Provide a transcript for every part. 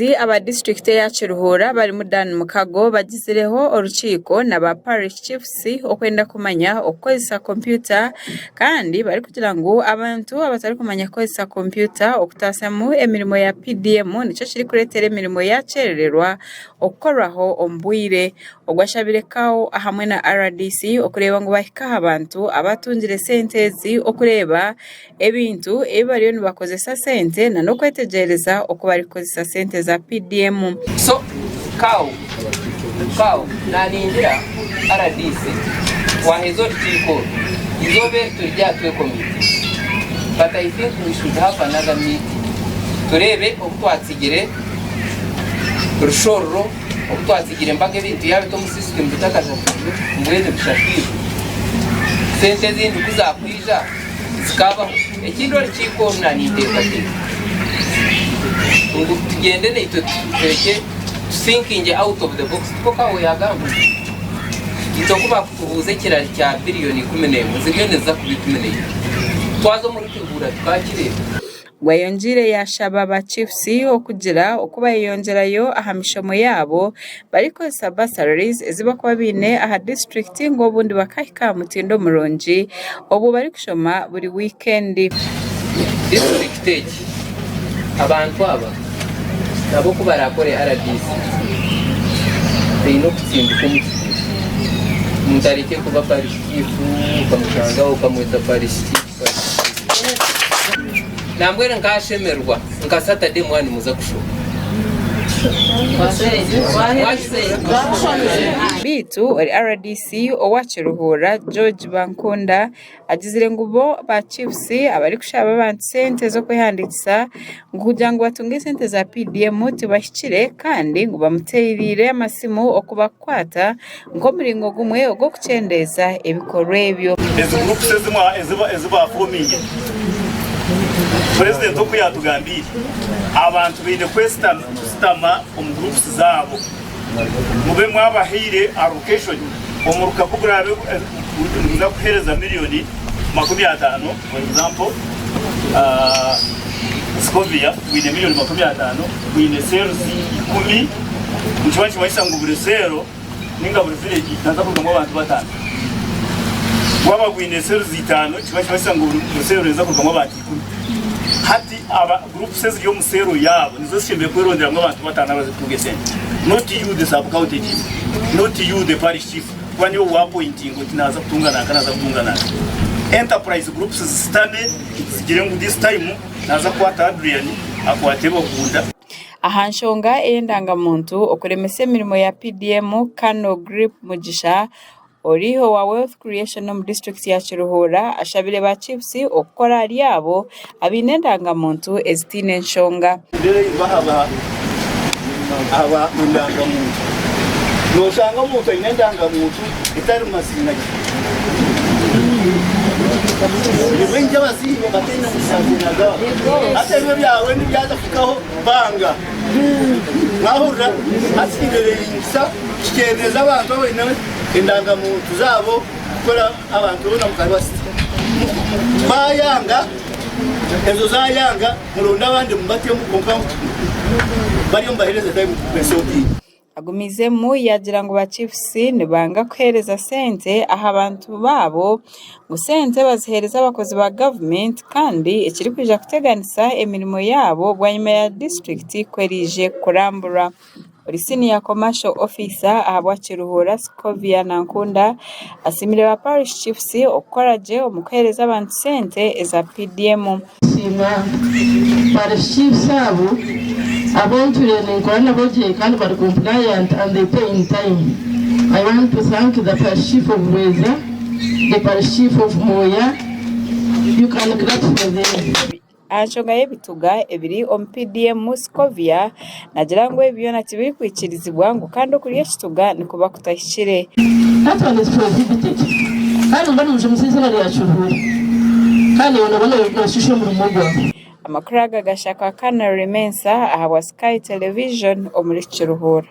Abareeberezi aba disiturikiti eya Kiruhura barimu Dan Mukago bagizireho orukiiko na ba Parish Chiefs okwenda kumanya okukozesa kompyuta kandi barikugira ngu abantu abatarikumanya kukozesa kompyuta okutaasyamu emirimo ya PDM nikyo kirikureetera emirimo yakyerererwa okukorwaho omu bwire. Ogwo ashabire CAO hamwe na RDC okureeba ngu bahika aha bantu abatungire sente ezi okureeba ebintu ebi bariyo nibakozesa sente nana okwetegyereza oku barikukozesa sente za PDM. So CAO, CAO naningira RDC twaheza orukiiko oru eizooba eri turi aha twekomiti but I think we should have another meeting tureebe obu twatsigire Rushororo obu twatsigire embaga ebintu yaabita omu system bitakashashwirwe mbwenu bishashwirwe sente ezindi ku zakwija zikabaho. Ekindi orukiiko oru naninteekateeka ngu tugyende naitwe turekye tu thinkinge out of the box tikwo Kawo yagamba? Itwe ku bakutubuuza ekirari kya billion 11 ziriyo niziza kuba 12 twaza omuri Kiruhura tukakireeba. Gwayongyeire yaashaba ba chiefs okugira oku bayeyongyerayo aha mishomo yaabo barikukozesa bursaries ezi barikuba baine aha disiturikiti ngu obundi bakahika aha mutindo murungi obwo barikushoma buri wiikendi. Disiturikiti egi abantu aba nabo ku baraakore rdc baine okutsinduka omu kituuro. Omuntu arekye kuba parish chief okamushanga okamweta parish chief. Nambwenu nkashemererwa nka Saturday mwaba nimuza kushoma. Beitu ori RDC owa Kiruhura George Bankunda agizire ngu bo ba chiefs abarikushaba abantu sente z'okwehandiikisa ngu kugira ngu batunge esente za PDM tibahikire kandi ngu bamuteereire amasimu okubakwata nk'omuringo gumwe ogw'okukyendeeza ebikorwa ebyo. Ezi groups ezi bafoomingire, Purezidenti oku yaatugambiire, abantu baine kwesitama omu groups zaabo. Mube mwabahaire allocation, omuruka ku guraabe niguza kuheereza miriyoni 50, for example, Scovia gwine miriyoni 50, gwine cells ikumi, nikiba nikimanyisa ngu buri cell ninga buri village nihaza kurugamu abantu batano. Gwaba gwine cells itano nikiba nikimanyisa ngu buri cell neeza kurugamu abantu ikumi. Hati aba groups eziri omu cell yaabo nizo zishemereire kweronderamu abantu batano abaza kutunga esente. Not you the sub county chief, not you the parish chief kuba niiwe wa appointinga oti naaza kutunga nanka naaza kutunga nanka. Enterprise groups zisitame zigire ngu this time naaza kukwata Adrian akwate Bakunda. Aha nshonga ey'endangamuntu okuremesa emirimo ya PDM, Colonel Grip Mugisha ori owa Wealth Creation omu disiturikiti ya Kiruhura ashabire ba chiefs okukora ahari abo abaine endangamuntu ezitaine nshonga. Aba endangamuntu. Noshanga omuntu aine endangamuntu etari mu maziina ge. Ni baingi abaziine bataine mu maziina gaabo. Hati ebyo byawe nibyaza kuhikaho banga. Mwahurira? Hati kibereyingisa kikyendeeza abantu abaine endangamuntu zaabo kukora abantu boona mukabasita. Bayanga, ezo zayanga muronde abandi mubatemu kwonka bariyo nibaheereza time besotinge. Agumiizemu yaagira ngu ba chiefs nibanga kuheereza sente aha bantu baabo ngu sente baziheereza abakozi ba gavumenti kandi ekirikwija kuteganisa emirimo yaabo bwanyima ya disiturikiti ku eraije kurambura. Ori siniya commercial officer ahabwa Kiruhura Scovia Nankunda asiimire ba parish chiefs okukora gye omu kuheereza abantu sente eza PDM. Nsiima parish chiefs abo abu ntwire ninkora nabo gye kandi bari compliant and they pay in time. I want to thank the parish chief of Lweza, the parish chief of Moya, you can clap for them. Aha nshonga y'ebituga ebiri omu PDM, Scovia naagira ngu ebi byona tibirikwikirizibwa ngu kandi okurya ekituga nikuba kutahikire. That one is prohibited kandi noba nomujumisa eizooba rya Kiruhura kandi naiwe noba noshiisha omurimo gwawe. Amakuru aga gashakwa Canary Mensah ahabwa Sky Television omuri Kiruhura.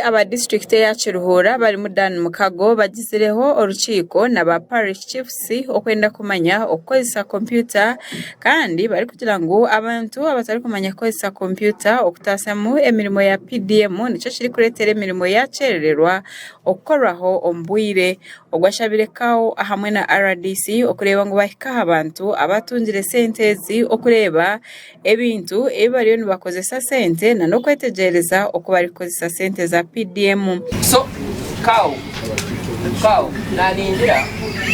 Aba disiturikiti eya Kiruhura barimu Dan Mukago bagizireho orukiiko na ba Parish Chiefs okwenda kumanya okukozesa kompyuta kandi barikugira ngu abantu abatarikumanya kukozesa kompyuta okutaasyamu emirimo ya PDM nikyo kirikureetera emirimo yakyerererwa okukorwaho omu bwire. Ogwo ashabire CAO hamwe na RDC okureeba ngu bahika aha bantu abatungire sente ezi okureeba ebintu ebi bariyo nibakozesa sente na n'okwetegyereza oku barikukozesa sente za PDM. So cow cow naningira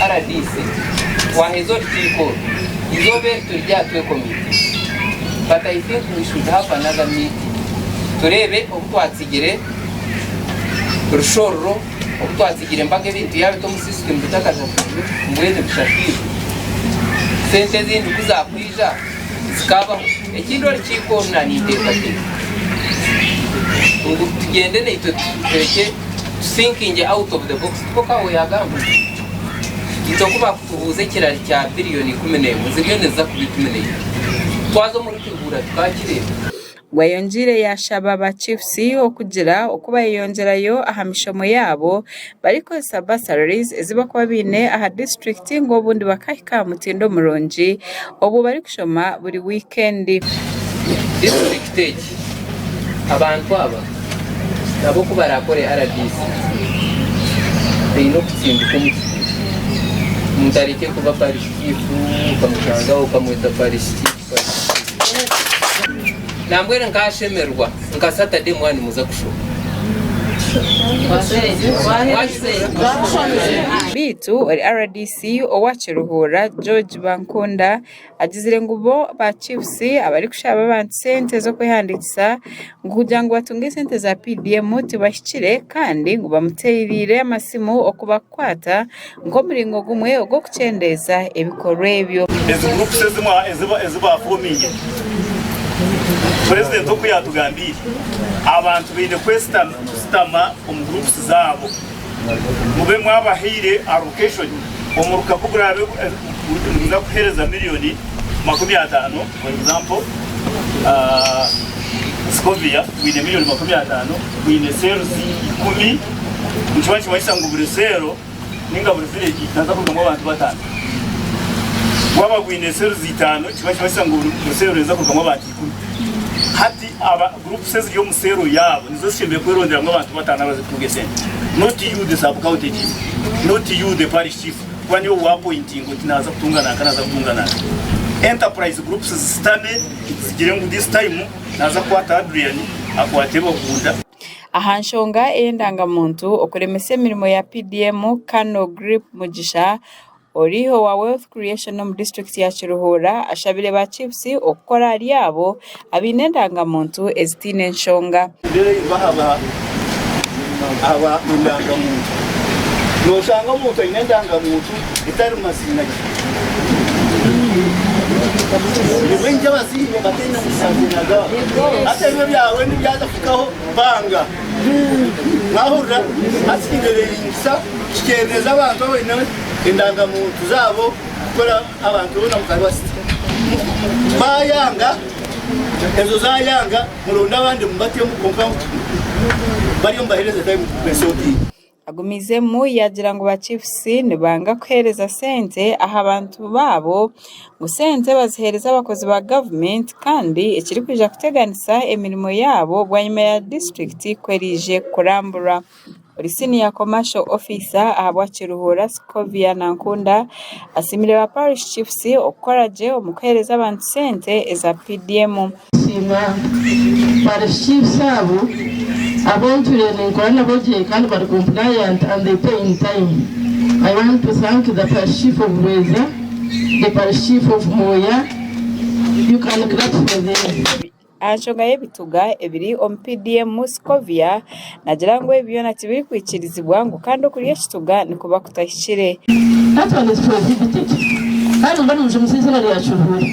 rdc twaheza orukiiko oru eizooba eri turi aha twekomiti but I think we should have another meeting tureebe obu twatsigire Rushororo obu twatsigire embaga ebintu yaabita omu system bitakashashwirwe mbwenu bishashwirwe sente ezindi kuzakwija zikabaho. Ekindi orukiiko oru naninteekateeka ngu tugyende naitwe turekye tu thinkinge out of the box nikwo Kawo yagamba. Itwe ku bakutubuuza ekirari kya billion 11 ziriyo niziza kuba 11 twaza omuri Kiruhura tukakireeba. Gwayongyeire yaashaba ba chiefs okugira oku bayeyongyerayo aha mishomo yaabo barikukozesa bursaries ezi barikuba baine aha disiturikiti ngu obundi bakahika aha mutindo murungi obwo barikushoma buri wiikendi. Disiturikiti egi abantu aba nabo ku baraakore rdc baine okutsinduka omu kituuro. Omuntu arekye kuba parish chief okamushanga okamweta parish chief parish chief. Nambwenu nkashemererwa nka Saturday mwaba nimuza kushoma. Beitu ori rdc owa Kiruhura George Bankunda agizire ngu bo ba chiefs abarikushaba abantu sente z'okwehandiikisa ngu kugira ngu batunge esente za PDM tibahikire kandi ngu bamuteereire amasimu okubakwata nk'omuringo gumwe ogw'okukyendeeza ebikorwa ebyo. Ezi groups ezi bafoomingire, Purezidenti oku yaatugambiire, abantu baine kwesitama omu groups zaabo. Mube mwabahaire allocation, omuruka ku guraabe niguza kuheereza miriyoni 50, for example, Scovia gwine miriyoni 50, gwine cells ikumi, nikiba nikimanyisa ngu buri cell ninga buri village nihaza kurugamu abantu batano. Gwaba gwine cells itano nikiba nikimanyisa ngu buri cell neeza kurugamu abantu ikumi. Hati aba groups eziri omu cell yaabo nizo zishemereire kweronderamu abantu batano abaze kutunga esente. Not you the sub county chief, not you the parish chief kuba niiwe wa appointinga oti naaza kutunga nanka naaza kutunga nanka. Enterprise groups zisitame zigire ngu this time naaza kukwata Adrian akwate Bakunda. Aha nshonga ey'endangamuntu okuremesa emirimo ya PDM, Colonel Grip Mugisha ori owa Wealth Creation omu disiturikiti ya Kiruhura ashabire ba chiefs okukora ahari abo abaine endangamuntu ezitaine nshonga. Baha aba endangamuntu. Noshanga omuntu aine endangamuntu etari mu maziina ge. Baingi abazaire bataine maziina gaabo. Hati ebiro byawe nibyaza kuhikaho banga. Mwahurira? Hati kireringisa kikendeza abantu abaine endangamuntu zaabo kukora abantu boona mukabasita. Bayanga, ezo zayanga muronde abandi mubatemu kwonka bariyo nibahereza time besotinge. Agumiizemu yaagira ngu ba chiefs nibanga kuheereza sente aha bantu baabo ngu sente baziheereza abakozi ba gavumenti kandi ekirikwija kuteganisa emirimo yaabo bwanyima ya disiturikiti ku eraije kurambura. Ori siniya commercial officer ahabwa Kiruhura Scovia Nankunda asiimire ba parish chiefs okukora gye omu kuheereza abantu sente eza PDM. Nsiima parish chiefs abo abu ntwire ninkora nabo gye kandi bari compliant and they pay in time. I want to thank the parish chief of Lweza, the parish chief of Moya, you can clap for them. Aha nshonga y'ebituga ebiri omu PDM, Scovia naagira ngu ebi byona tibirikwikirizibwa ngu kandi okurya ekituga nikuba kutahikire. That one is prohibited kandi noba nomujumisa eizooba rya Kiruhura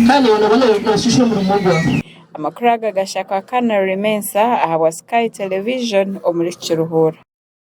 kandi naiwe noba noshiisha omurimo gwawe. Amakuru aga gashakwa Canary Mensah ahabwa Sky Television omuri Kiruhura.